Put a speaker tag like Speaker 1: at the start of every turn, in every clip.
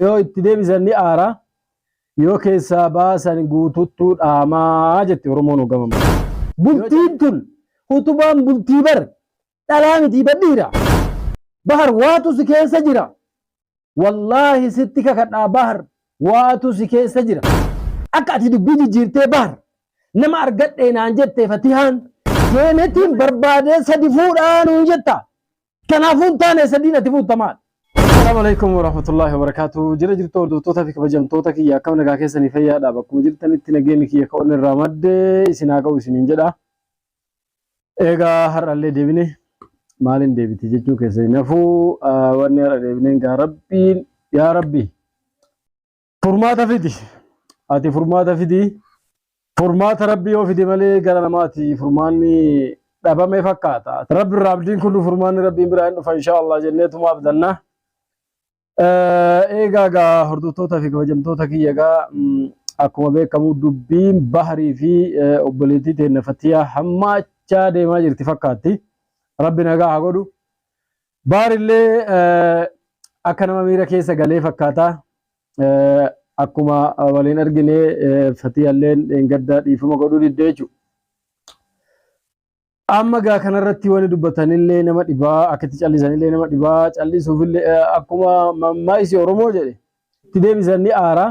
Speaker 1: Yoo itti deebisan ni aara, yoo keessaa baasan guututtuu dhaamaa jette Oromoon hoggamama. Bultiin tun utubaan bultii bar dhalaa mitii bar dhiira. Bahar waatu si keessa jira. Wallaahi sitti kakadhaa Bahar waatu si keessa jira. Akka ati dubbii jijjiirtee Bahar nama argadhee naan jettee Fatihaan deemetiin barbaadee sadi fuudhaa nuun jetta. Kanaafuu hin taane sadiin ati fuutta maal? Assalaamu alaikum warahmatullahi wabarakatuh. Jira jirtu hordoftoota fi kabajamtoota kiyya akkam nagaa keessanii fayyaadha. Bakkuma jirtanitti nageenyi kiyya ka onni irraa madde isin haa ga'u isiniin jedha. Egaa har'allee deebine maaliin deebite jechuu keessa hin hafu. Wanni har'a deebineen gaa rabbiin yaa rabbi Furmaata fidi. Ati furmaata fidi. Furmaata rabbi yoo fide malee gara namaati furmaanni dhabame fakkaata. Rabbi irraa abdiin kun furmaanni rabbiin biraa hin dhufa inshaa Allah jenneetuma abdanna. Eegaa gaa hordoftoota fi kabajamtoota kiyya gaa akkuma beekamu dubbiin Bahrii fi obboleettii teenna Fatiyaa hammaachaa deemaa jirti fakkaatti. Rabbi nagaa haa godhu. Baarillee akka nama miira keessa galee fakkaata. Akkuma waliin argine Fatiyalleen dheengadda dhiifama godhuu didde jechuudha. Amma gaa kanarratti wani dubbatanillee nama dhibaa akkatti callisanillee nama dhibaa callisuufillee akkuma mammaayisi Oromoo jedhe itti deebisan ni aara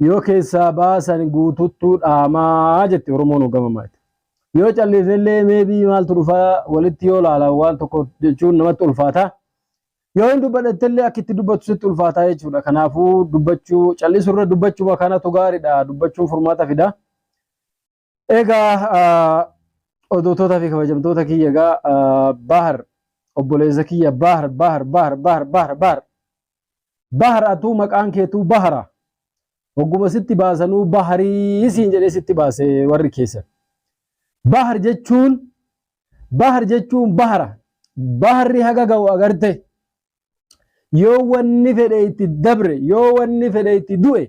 Speaker 1: yoo keessaa baasan guututtuu dhaamaa jette Oromoon hoggamama. Yoo callisnellee meebii maaltu dhufaa walitti yoo laalan waan tokko jechuun namatti ulfaata. Yoo hin dubbadhettellee akka itti dubbattu sitti ulfaataa jechuudha. Kanaafuu dubbachuu callisurra dubbachuma kanatu gaariidha. Dubbachuun furmaata fida. Egaa hordoftoota fi kabajamtoota kiyya egaa Bahar obboleessa kiyya Bahar Bahar Bahar Bahar Bahar Bahar Bahar atuu maqaan keetuu Bahara hogguma sitti baasanuu Baharii siin jedhee sitti baase warri keessan. Bahar jechuun Bahar jechuun Bahara Baharri haga ga'u agarte yoo wanni fedhe itti dabre yoo wanni fedhe itti du'e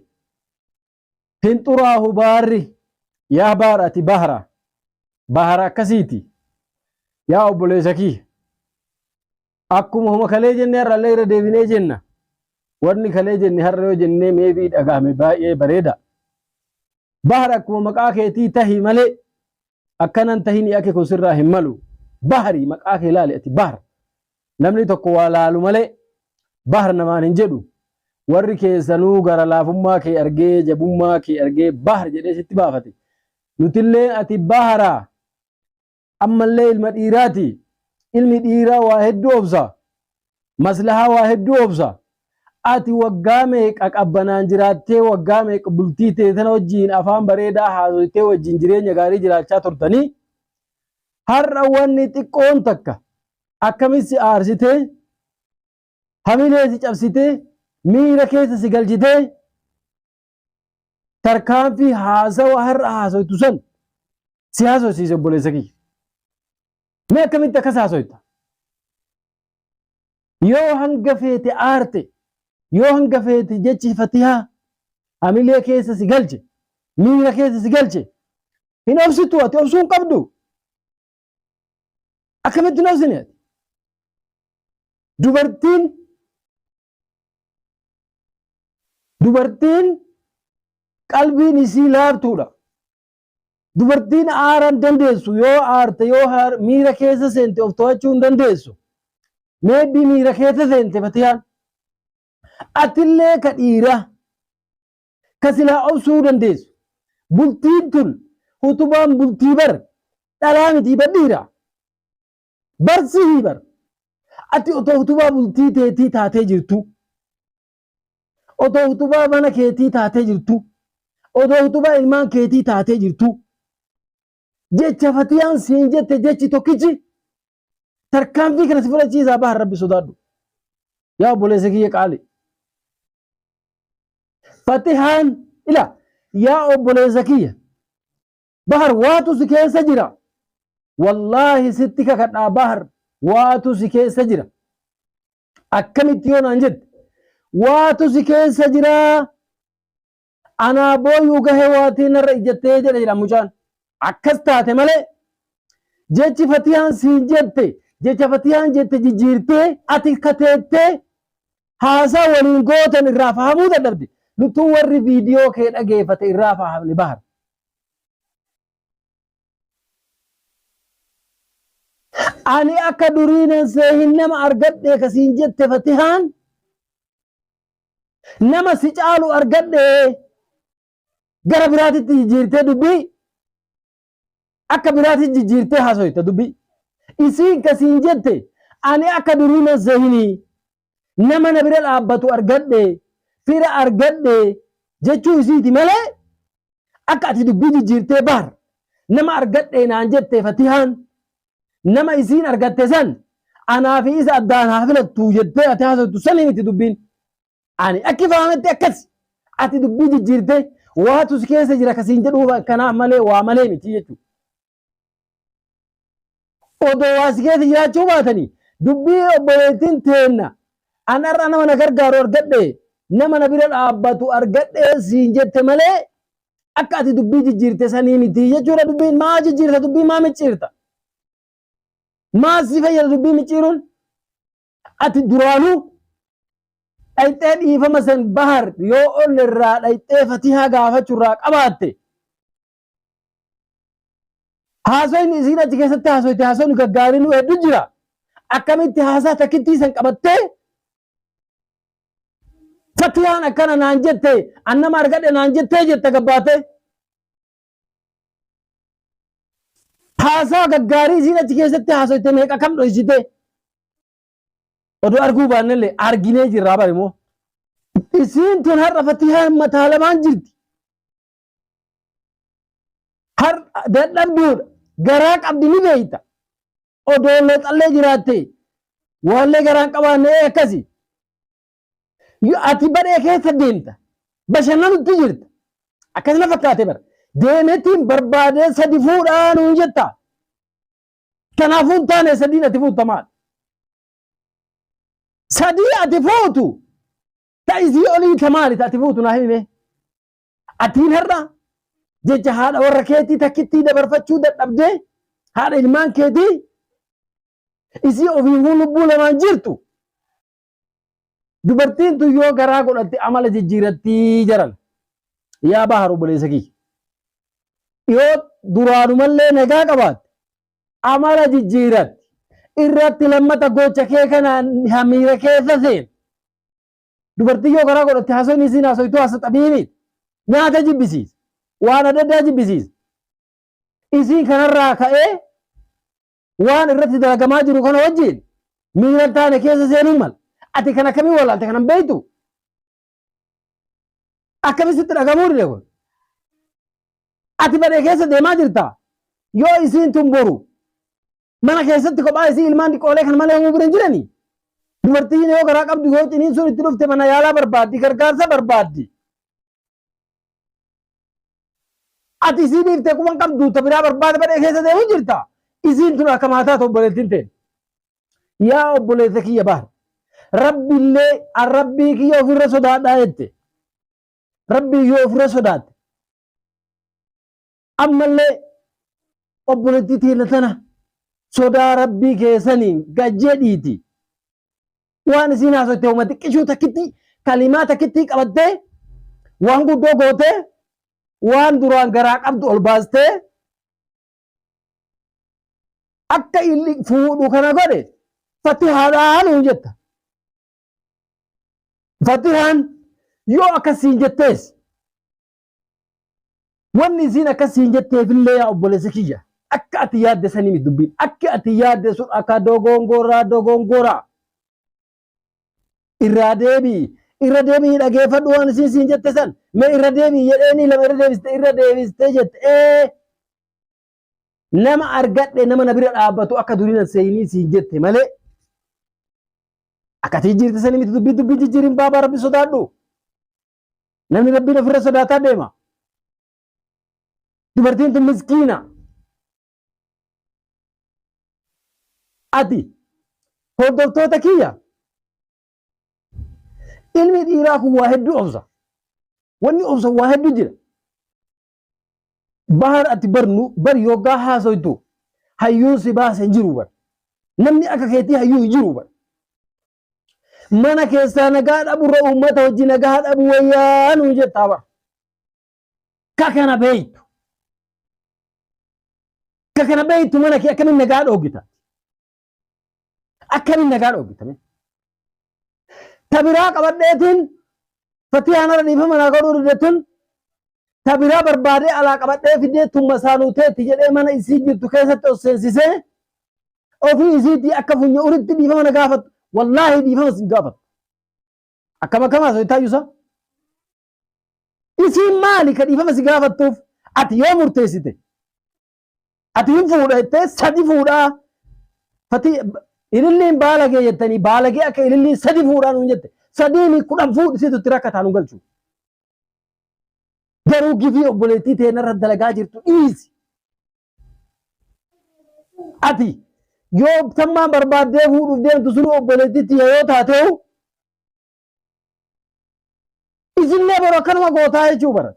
Speaker 1: Hin xuraahu baarri. Yaa baar ati bahra. Bahara akkasiiti. Yaa obboleessa kiyya. Akkuma homa kalee jenne har'allee irra deebinee jenna. Wanni kalee jenne har'a yoo jennee meebii dhagahame baay'ee bareeda. Bahar akkuma maqaa keetii tahi malee akkanan tahini akka kun sirraa hin malu. Bahari maqaa kee laali ati bahar. Namni tokko waa laalu malee bahar namaan hin jedhu. Warri keessanuu gara laafummaa kee argee jabummaa kee argee bahar jedhee sitti baafate. Nutillee ati bahara ammallee ilma dhiiraati. Ilmi dhiiraa waa hedduu obsa. Maslahaa waa hedduu obsa. Ati waggaa meeqa qabbanaan jiraattee waggaa meeqa bultii tee tana wajjiin afaan bareedaa haasoytee wajjiin jireenya gaarii jiraachaa turtanii har'a wanni xiqqoon takka akkamitti si aarsitee hamilee si cabsitee miira keessa si galchitee tarkaanfii haasawa har'a haasoytu san si haasofsiise obboleessa kiyya. Mee akkamitti akkas haasoyta? Yoo hanga feete aarte, yoo hanga feete jechi fatihaa hamilee keessa si galche, miira keessa si galche, hin obsitu ati obsuu hin qabdu. Akkamitti hin obsine ati? Dubartiin dubartiin qalbiin isii laaftuudha. Dubartiin aara hin dandeessu yoo aarte yoo miira keessa seente of to'achuu hin dandeessu. Meebbii miira keessa seente fatiyaan. Atillee ka dhiiraa ka silaa obsuu dandeessu. Bultiin tun utubaan bultii bar dhalaa mitii bar dhiira. Bar sihii bar. Ati otoo utubaa bultii teetii taatee jirtu. Otoo utubaa mana keetii taatee jirtu. Otoo utubaa ilmaan keetii taatee jirtu. Jecha fatiyaan siin jette jechi tokkichi tarkaanfii kana si fudhachiisaa bahar rabbi sodaadhu. Yaa obboleessa kiyya qaali. Fatihaan ila yaa obboleessa kiyya bahar waatu si keessa jira. Wallaahi sitti kakadhaa bahar waatu si keessa jira. Akkamitti yoo naan jette waatu si keessa jira. Anaa booyuu gahee waatii narra ijjattee jedhe jedha mucaan. Akkas taate malee jechi fatiyaan siin jette jecha fatiyaan jette jijjiirtee ati kateettee Haasaa waliin gootan irraa fahamuu dadhabde. Nutuu warri viidiyoo kee dhageeffate irraa fahamne Bahar. Ani akka durii nan seehin nama argadhee ka siin jette Fatihaan nama si caalu argadhee gara biraatitti jijjiirtee dubbii akka biraatitti jijjiirtee haasoyta dubbii. Isiin ka siin jette ani akka durii nan seehinii nama na bira dhaabbatu argadhe fira argadhe jechuu isiiti malee akka ati dubbii jijjiirtee Bahar nama argadhe naan jette Fatihaan nama isiin argatte san anaa fi isa addaan haa filattu jettee ati haasoftu sanii miti dubbiin. Ani akki fahametti akkas ati dubbii jijjiirtee waatu si keessa jira kasiin jedhuuf kanaaf malee waa malee miti jechuudha. Odoo waa si keessa jiraachuu baatanii dubbii obboleettiin teenna an har'a nama na gargaaru argadhe nama na bira dhaabbatu argadhe siin jette malee akka ati dubbii jijjiirte sanii miti jechuudha. Dubbiin maa jijjiirta? Dubbii maa micciirta? Maa si fayyada dubbii micciiruun? Ati duraanuu dhayxee dhiifama san Bahar yoo ol irraa dhayxee Fatihaa gaafachuu irraa qabaatte, haasoyni isiin achi keessatti haasoyte haasoyni gaggaariin hedduu jira. Akkamitti haasaa takkittii san qabattee Fatiyaan akkana naan jette, an nama argadhe naan jettee jetta gabbaatee? Haasaa gaggaarii isiin achi keessatti haasoyte meeqa kam dhoysite? Odoo arguu baannellee arginee jirraa bari moo. Isiin tun har'a Fatiyaan mataa lamaan jirti. Har dadhabduudha. Garaa qabdi ni beeyta. Odoo looxallee jiraatte waallee garaan qabaanne akkasi. Yoo ati badhee keessa deemta. Bashannanutti jirta. Akkas na fakkaate bara. Deemetiin barbaadee sadi fuudhaa nuun jetta. Kanaafuu hin taane sadiin ati fuutta maal? Sadii ati fuutu ta isii olii ta maali ta ati fuutu naa himi mee? Atiin har'a jecha haadha warra keetii takkittii dabarfachuu dadhabdee haadha ilmaan keetii isii ofiifuu lubbuu lamaan jirtu. Dubartiin tun yoo garaa godhatte amala jijjiirattii jaran. Yaa Bahar obboleessa kiyya. Yoo duraanumallee nagaa qabaatte amala jijjiiratti. Irratti lammata gocha kee kanaan hamiira keessa seen. Dubartiin yoo garaa godhatte haasofni isiin haasoytu haasa xabii miti. Nyaata jibbisiisa. Waan adda addaa jibbisiisa. Isiin kanarraa ka'ee waan irratti dalagamaa jiru kana wajjin miira hin taane keessa seenuu mala. Ati kan akkamii wallaalte kanan beektu? Akkamitti sitti dhagamuu dide kun? Ati badhee keessa deemaa jirta. Yoo isiin tun boru mana keessatti kophaa isii ilmaan xiqqoolee kan malee humuu bira hin jiranii. Dubartiin yoo garaa qabdu yoo ciniinsuun itti dhufte mana yaalaa barbaaddi, gargaarsa barbaaddi. Ati isii dhiiftee quban qabdu ta biraa barbaada badhee keessa deemuu jirta. Isiin tun akka maataa ta'u obboleettiin ta'e. Yaa obboleessa kiyya Bahar. Rabbiillee an rabbii kiyya ofirra sodaadhaa jette. Rabbii yoo ofirra sodaatte. Ammallee obboleettii teenya tana sodaa rabbii keessaniin gad jedhiiti. Waan isiin haasoyte homa xiqqishuu takkitti kalimaa takkittii qabattee waan guddoo gootee waan duraan garaa qabdu ol baastee akka inni fuudhu kana godhe Fatihaadhaa nuun jetta. Fatihaan yoo akkasiin jettees wanni isiin akkas siin jetteefillee yaa obboleessa kiyya akka ati yaadde sanii miti dubbiin. Akki ati yaadde sun akka dogongoraa dogongoraa. Irraa deebi'i. Irra deebi'i dhageeffadhu waan isiin siin jette san. Mee irra deebi'i jedheenii lama irra deebiste irra deebistee jette. Ee nama argadhe nama na bira dhaabbatu akka durii nan seenii siin jette malee akka ati jijjiirte sanii miti dubbii. Dubbii jijjiirin baabaa, rabbi sodaadhu. Namni rabbiin ofirra sodaataa deema. Dubartiin tun miskiina. Ati hordoftoota kiyya, ilmi dhiiraa kun waa hedduu obsa. Wanni obsa waa hedduu jira. Bahar, ati barnu bar yoggaa haasoytu hayyuun si baase hin jiru bar. Namni akka keetii hayyuu hin jiru bar. Mana keessaa nagaa dhaburra uummata hojii nagaa dhabu wayyaa nuun jettaa bara. Ka kana beeytu. Ka kana beeytu mana kee akkamiin nagaa dhoogita? Akkamiin nagaa dhoogita? Ta biraa qabadheetiin Fatiyaan irra dhiifama naa godhuu didde tun ta biraa barbaadee alaa qabadhee fidee tumma saanuu teetti jedhee mana isii jirtu keessatti ol seensisee ofii isiitii akka funya uritti dhiifama na gaafattu wallaahi dhiifama sin gaafattu. Akkam akkam haasawaa taayyusa? Isiin maali ka dhiifama si gaafattuuf ati yoo murteessite ati hin fuudha jettee sadi fuudhaa fati ililliin baalagee jettanii baalagee akka ililliin sadi fuudhaa nuun jette sadiini 10 fuudhi situ itti rakkataa nu galchu. Garuu gifii obboleettii teenarra dalagaa jirtu dhiisi. Ati yoo tammaan barbaaddee fuudhuuf deemtu sun obboleettii tiyya yoo taateehu isinlee boru akkanuma gootaa jechuu bara.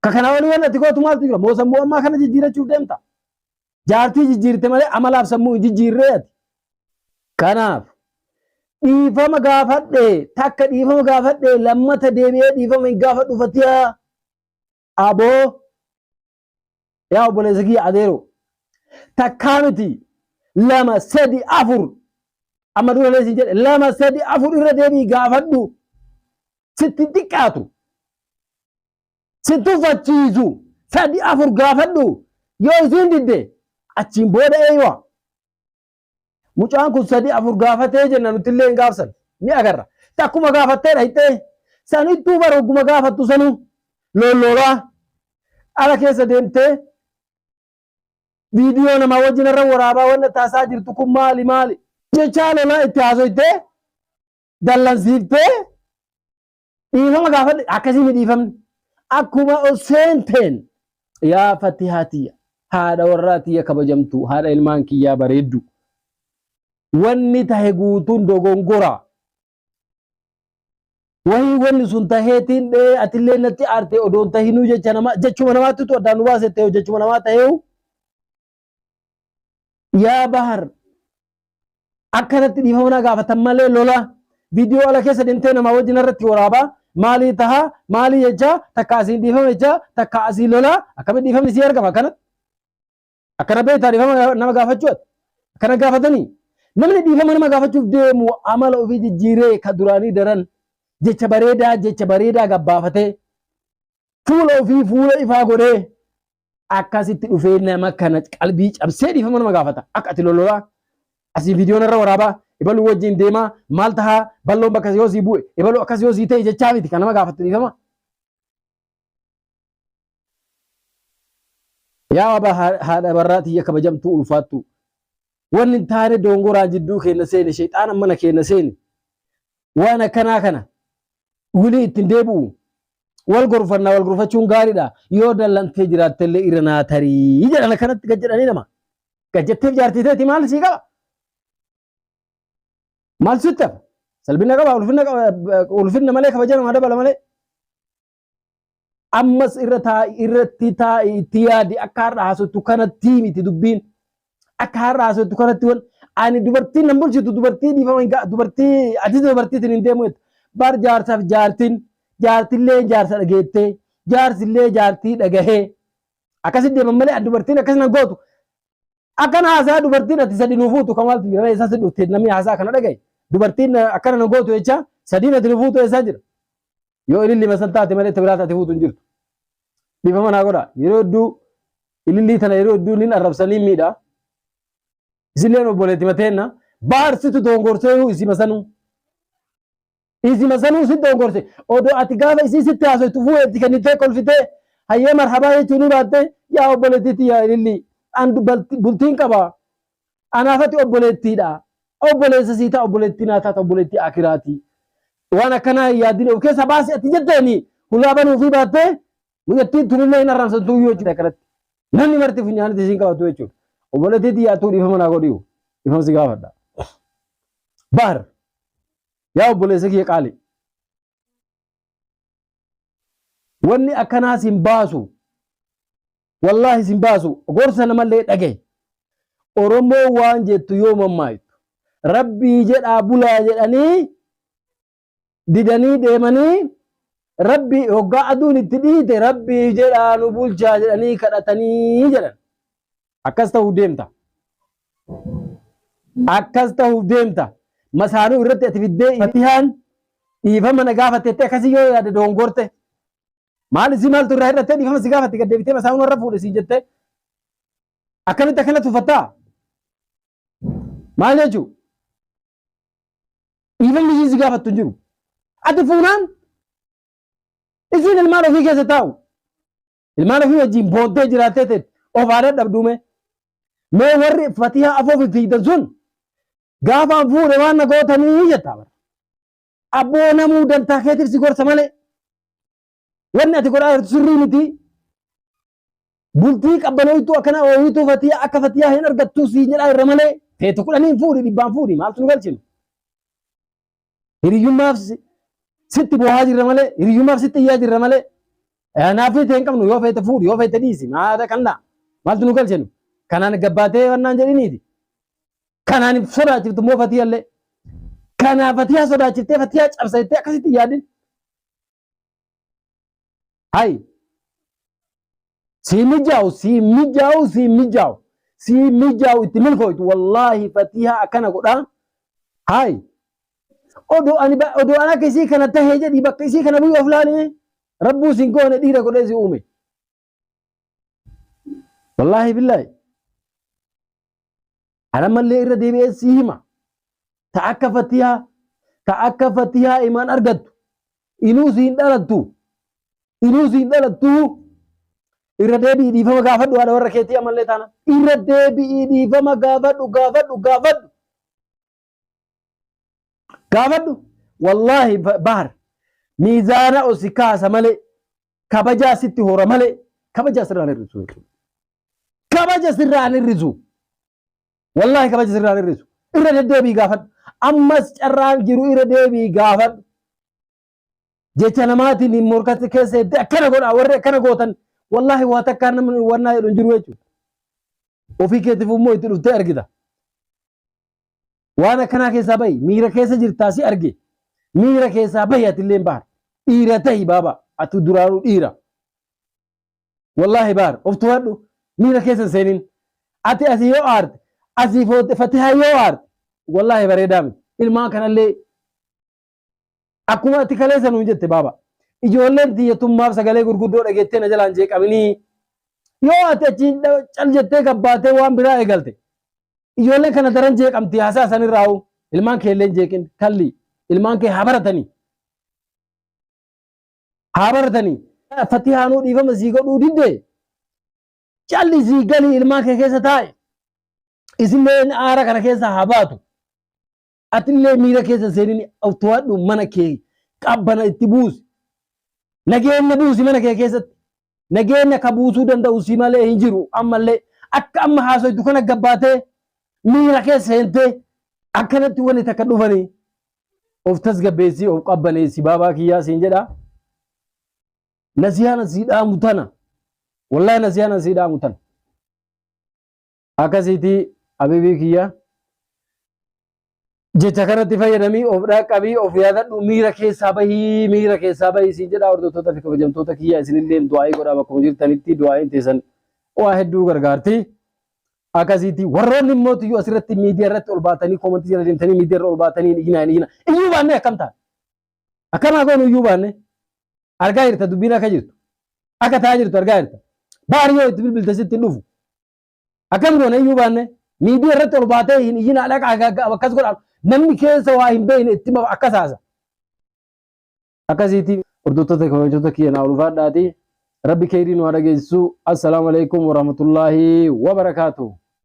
Speaker 1: Ka kana olii wanni ati gootu maaltu jira? Moo sammuu ammaa kana jijjiirachuuf deemta? Jaartii jijjiirte malee amalaaf sammuu hin jijjiirree ati. Kanaaf dhiifama gaafadhe takka dhiifama gaafadhe lammata deebi'ee dhiifama hin gaafadhu fatiyaa aboo yaa obboleessa kiyya adeeroo takkaa miti lama sadi afur amma dura illee siin jedhe lama sadi afur irra deebi'i gaafadhu sitti hin xiqqaatu si tuffachiisu sadi afur gaafadhu yoo isiin didde achiin booda eeywa Mucaan kun sadi afur gaafatee jenna nuti illee hin gaafsan ni agarra. Takkuma gaafattee dhayxee sanittuu bara ogguma gaafattu sanuu lolloolaa ala keessa deemtee viidiyoo namaa wajjin irra waraabaa wanna taasaa jirtu kun maali maali jechaa lolaa itti haasoytee dallansiiftee Dhiifama gaafadhe akkasii mi dhiifamni. Akkuma ol seenteen yaa fatihaa tiyya haadha warraa tiyya kabajamtuu haadha ilmaan kiyyaa bareeddu. Wanni tahe guutuun dogongora. Wahii wanni sun taheetiin dhee atillee natti aarte odoon tahinuu jecha nama jechuma namaattitu addaan nu baase ta'e jechuma namaa taheehu. Yaa Bahar akkanatti dhiifama naa gaafatan malee lola viidiyoo ala keessa deemtee namaa wajjin irratti waraabaa maalii tahaa maalii jechaa takka asiin dhiifama jechaa takka asii lola akkamitti dhiifamni sii argama akkanatti akkana beektaa dhiifama nama gaafachuu ati akkana gaafatanii namni dhiifama nama gaafachuuf deemu amala ofii jijjiiree ka duraanii daran jecha bareedaa jecha bareedaa gabbaafatee fuula ofii fuula ifaa godhee akkasitti dhufee nama kana qalbii cabsee dhiifama nama gaafata akka ati lololaa asii viidiyoon irra waraabaa ibaluu wajjin deemaa maal tahaa balloon bakka yoo sii bu'e ibaluu akkas yoo sii ta'e jechaa miti kan nama gaafattu dhiifama. Yaa abbaa haadha barraa tiyya kabajamtuu ulfaattuu wanni hin taane dongoraan jidduu keenya seene sheexaana mana keenya seene waan akkanaa kana wilii ittiin deebi'u Wal gorfannaa wal gorfachuun gaariidha. Yoo dallantee jiraattellee irra naa tarii jedhan akkanatti gad jedhanii nama. Gad jetteef jaartii teeti maal sii qaba? Maal sitti hafa? Salphina qaba ulfinna qaba ulfinna malee kabaja namaa dabala malee. Ammas irra taa'i irratti taa'i itti yaadi akka har'a haasoftu kanatti miti dubbiin. Akka har'a haasoftu kanatti wan ani dubartiin nan bulchitu dubartii dhiifama hin gaa dubartii atis dubartiitiin hin deemu jettu. Bar jaarsaaf jaartiin jaartillee jaarsa dhageettee jaarsillee jaartii dhagahee akkasi deeman malee ani dubartiin akkas nan gootu. Akkana haasaa dubartiin ati sadi nu fuutu kan maaltu jira eessa si dhufte namni haasaa kana dhagaye dubartiin akkana nan gootu jecha sadiin ati nu fuutu eessaa jira. Yoo ililli masan taate malee biraa taate fuutu hin jirtu. Dhiifama naa godha. Yeroo hedduu ilillii tana yeroo hedduu nin arrabsanii miidha. Isilleen obboleetti mateenna. Baarsitu dongorseeyu isii masanuu. Isii masanuu si dongorse. Odoo ati gaafa isii sitti haasoytu fuudhetti kennitee kolfitee hayyee marhabaa jechuu ni baatte yaa obboleettii tiyya ilillii. An bultiin qaba. Anaafati obboleettiidha. Obboleessa sii ta'a obboleettii naa taata obboleettii akiraati. Waan akkanaa hin yaadin of keessa baasi ati jetteeni hulaa banuufii baattee mucattiin tunillee hin arrabsantuu iyyuu jechuudha akkanatti. Namni marti funyaanitti isiin qabatu jechuudha. Obboleettii tiyyaa dhiifama naa godhiyu. Dhiifama si gaafadha. Bahar yaa obboleessa kiyya qaali. Wanni akkanaa sin baasu. Wallaahi sin baasu. Gorsa namallee dhagahi. Oromoo waan jettu yoo mammaayitu. Rabbii jedhaa bulaa jedhanii didanii deemanii Rabbi hoggaa aduun itti dhiite Rabbii jedhaa nu bulchaa jedhanii kadhatanii jedhan. Akkas ta'uuf deemta. Akkas ta'uuf deemta. Masaanuu irratti ati fiddee Fatihaan dhiifama na gaafatte akkasii yoo yaade dogongorte. Maal isii maaltu irraa hir'attee dhiifama si gaafatte gad deebitee masaanuu irra fuudhe siin jettee. Akkamitti akkana tuffattaa? Maal jechuu? Dhiifamni isiin si gaafattu hin jiru. Ati fuunaan isiin ilmaan ofii keessa taa'u. Ilmaan ofii wajjin booddee jiraattee teetti of haa dadhabduu mee. Mee warri fatihaa afoof fiigdan sun gaafaan fuudhe waan na gootanii jettaa bara. Abboo namuu dantaa keetiif si gorsa malee. Wanni ati godhaa jirtu sirrii miti. Bultii qabbanooytuu akkana oowituu fatiyaa akka fatiyaa hin argattuu siin jedhaa irra malee feetu kudhaniin fuudhi dhibbaan fuudhi maaltu nu galchinu. Hiriyyummaaf sitti boohaa jirra malee hiriyyummaaf sitti iyyaa jirra malee naaf feete hin qabnu yoo feete fuudhi yoo feete dhiisi maada kannaa maaltu nu galchinu. Kanaan gabbaatee wannaan jedhiniiti. Kanaan sodaachiftu immoo fatiyallee. Kanaa fatiyaa sodaachiftee fatiyaa cabsa jettee akkasitti hin yaadin. Hay. Sii mijaa'u, sii mijaa'u, sii mijaa'u. Sii mijaa'u itti milkooytu. Wallaahi fatihaa akkana godhaa. Hay. Odoo ani odoo an akka isii kana tahee jedhii bakka isii kana bu'ii of laalime. Rabbuu siin goone dhiira godhee si uume. Wallaahi billaahi. Ana mallee irra deebi'ee sii hima. Ta akka fatihaa ta akka fatihaa imaan argattu inuu siin dhalattu inuu siin dhalattu irra deebi'ii dhiifama gaafadhu haadha warra keetii amallee taana irra deebi'ii dhiifama gaafadhu gaafadhu gaafadhu gaafadhu wallaahi bahar miizaana osi kaasa malee kabajaa sitti hora malee kabajaa sirraan hir'isu jechuudha. Kabaja sirraan hir'isu. Wallaahi kabaja sirraan hir'isu. Irra deddeebi'i gaafadhu. Ammas carraan jiru irra deebi'i gaafadhu. Jecha namaatiin hin morkatti keessa eddee akkana godhaa warri akkana gootan wallaahi waa takkaan namni wannaa jedhu hin jiru jechuudha. Ofii keetiif immoo itti dhuftee argita. Waan akkanaa keessaa bahi miira keessa jirtaa si arge. Miira keessaa bahi atillee bahar. Dhiira tahi baaba ati duraanuu dhiira. Wallaahi baar of to'adhu miira keessa hin seenin. Ati asii yoo aarte asii foote fatihaa yoo aarte wallaahi bareedaa miti. Ilmaan kanallee akkuma ati kaleessa nuun jette baaba. Ijoolleen tiyya tummaaf sagalee gurguddoo dhageettee na jalaan jeeqaminii. Yoo ati achiin cal jettee gabbaatee waan biraa eegalte. Ijoolleen kana daran jeeqamti haasaa sanirraa'u. Ilmaan kee illee hin jeeqin kalli ilmaan kee haa baratanii. Haa baratanii. Fatihaanuu dhiifama sii godhuu didde. Callisii galii ilmaan kee keessa taa'i. Isilleen aara kana keessa haa baatu. Atillee miira keessa seenin of to'adhu mana kee qabbana itti buusi. Nageenya buusi mana kee keessatti. Nageenya ka buusuu danda'u si malee hin jiru ammallee akka amma haasoytu kana gabbaatee miira keessa seentee akkanatti wanni takka dhufanii of tasgabbeessii of qabbaneessi baabaa kiyyaa siin jedha. Nasihaan sii dhaamu tana. Wallaahi nasihaan sii dhaamu tana. Akkasiiti abibii kiyya. Jecha kanatti fayyadamii of dhaqqabii of yaadadhu miira keessaa bahii miira keessaa bahii siin jedha hordoftoota fi kabajamtoota kiyya isinillee du'aa'ii godhaa bakkuma jirtanitti du'aa'iin teessan waa hedduu gargaarti. Akkasiiti warroonni immoo tuyyuu asirratti miidiyaa irratti ol baatanii koomantii jala deemtanii miidiyaa irra ol baatanii hin iyyinaa hin iyyinaa. Iyyuu baannee akkam ta'a? Akkam haa goonu iyyuu baannee? Argaa jirta dubbiin akka jirtu. Akka ta'aa jirtu argaa jirta. Baar yoo itti bilbilte sitti hin dhufu. Akkam goona iyyuu baanne miidiyaa irratti ol baatee hin iyyinaa dhaqaa akkas godhaa namni keessa waa hin beekne itti akkas haasa. Akkasiiti hordoftoota kabajamtoota kiyya naa ulfaadhaati. Rabbi keeyrii nu haa dhageessisu. Assalaamu alaikum warahmatullaahi wabarakaatuh.